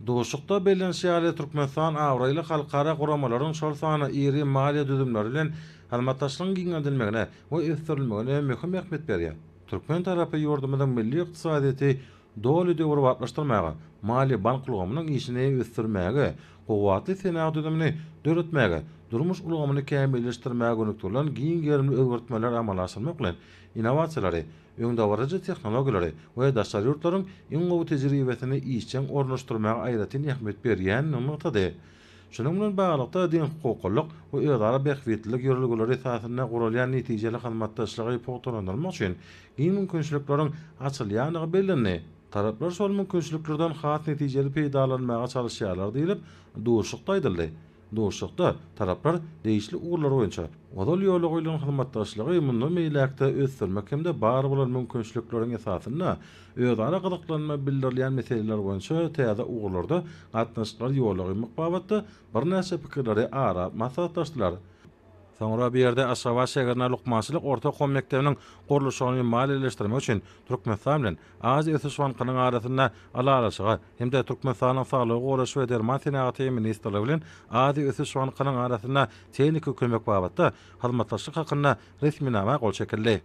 Duşuşykda bellenişi ýaly, Türkmenistan abraýly halkara guramalaryň, şol sanda iri maliýe düzümleri bilen hyzmatdaşlygyň giňeldilmegine we ösdürilmegine möhüm ähmiýet berýär. Türkmen tarapy ýurdumyzyň milli ykdysadyýeti doly döwrebaplaşdyrmaga, maliýe-bank ulgamynyň işini ösdürmäge, kuwwatly senagat düzümini döretmäge, durmuş ulgamyny kämilleşdirmäge gönükdirilen giň gerimli özgertmeleri amala aşyrmak bilen, innowasiýalary, öňdebaryjy tehnologiýalary we daşary ýurtlaryň iň gowy tejribesini işjeň ornaşdyrmaga aýratyn ähmiýet berýändigini nygtady. Şunuň bilen baglylykda, deňhukuklylyk we özara bähbitlilik ýörelgeleri esasynda guralýan netijeli hyzmatdaşlygy pugtalandyrmak üçin giň mümkinçilikleriň açylýandygy bellendi. Taraplar şol mümkinçiliklerden has netijeli peýdalanmaga çalyşýarlar diýlip, duşuşykda aýdyldy. Duşuşykda taraplar degişli ugurlar boýunça ozal ýola goýlan hyzmatdaşlygy mundan beýläk-de ösdürmek hem-de bar bolan mümkinçilikleriň esasynda özara gyzyklanma bildirilýän meseleler boýunça täze ugurlarda gatnaşyklary ýola goýmak babatda birnäçe pikirleri ara alyp maslahatlaşdylar. Soňra bu ýerde Aşgabat şäherinde lukmançylyk orta okuw mekdebiniň gurluşygyny maliýeleşdirmek üçin Türkmenistan bilen Aziýa ösüş bankynyň arasynda ylalaşyga hem-de Türkmenistanyň Saglygy goraýyş we derman senagaty ministrligi bilen Aziýa ösüş bankynyň arasynda tehniki kömek babatda hyzmatdaşlyk hakynda resminama gol çekildi.